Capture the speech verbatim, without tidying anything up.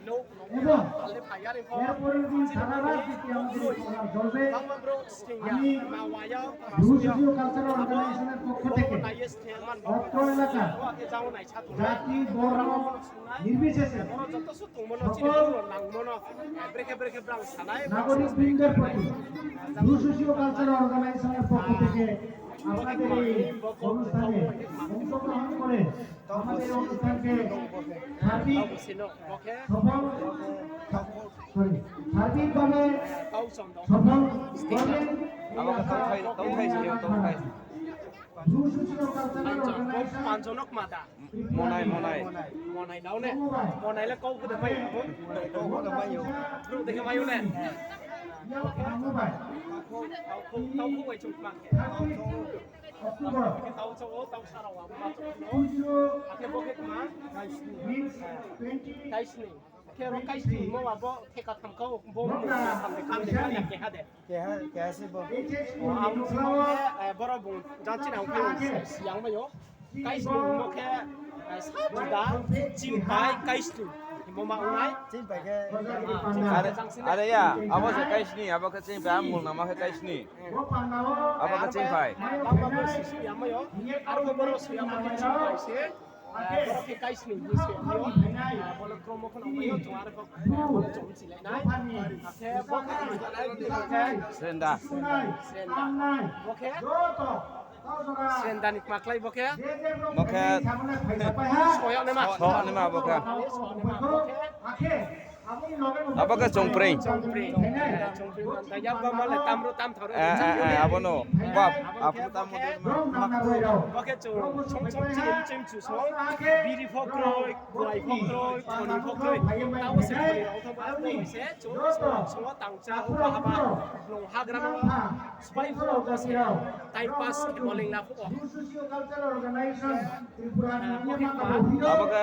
এবং এর পরের দিন সারা রাত ব্যাপী আমাদের এই প্রোগ্রাম চলবে। আমি রুহুসুসিও কালচারাল অর্গানাইজেশনের পক্ষ থেকে অত্র এলাকার জাতি বর্ণ নির্বিশেষে সকল নাগরিক বৃন্দের প্রতি রুহুসুসিও কালচারাল অর্গানাইজেশনের পক্ষ থেকে আপনাদের এই অনুষ্ঠানে অংশগ্রহণ করে আমাদের এই অনুষ্ঠানকে সার্বিক সফল, সরি, সার্বিকভাবে সফল করবেন এই আশা ব্যক্ত করে। রুহুসুসিও cultural organisation Monai, monai. Monai nao ne. Monai le kau khude mai. Brouh de khe mai o ne. Tau khu bai chung kma khe. Tau cho o, tau sa rao abo ma chung no. Akhe bo khe kma. Kaisni. Khe ro kaisni mo abo khe katham kau bo mo katham de kam de kam de keha de. Keha, keha se bo. Ang khe, eh, boro bung jang chini ang khe siyang mai o. Kaisni himo khe, eh, sa juda, chingpai kaisni himo ma ongnai. Chingpai khe. Are, are ya, abo se kaisni, abo khe chingpai, ang mul nama khe kaisni. Abo khe chingpai. Bangma bo sisi yang mai o. Aro khe boro siyang mai khe chingpai se. Boro khe kaisni hing se yo. Bo le kromo khe nang mai o, chung aro khe bo le chung chilai nai. Akhe bo khe Srenda. Srenda. Bo khe Srenda ni kma klái bo khe. Bo khe. Soyag naima. Soyag naima bo khe. Soyag naima bo khe. Abo khe Chongpring. Chongpring. Chongpring. Yak ba ma le tam ro tam tharo. Eh, eh, eh, abo no. Bap, abo tam mo de ma. Bo khe chung, chung, chung, chim, chim, chu song. Biri pho kroi, kuai pho kroi, khoni pho kroi. Tao se khoni rao thang ba, abo se chung, chung, chung tang cha, abo haba, long hagra no, spai pho, abo se time pass khe mo ling la pho. Abo khe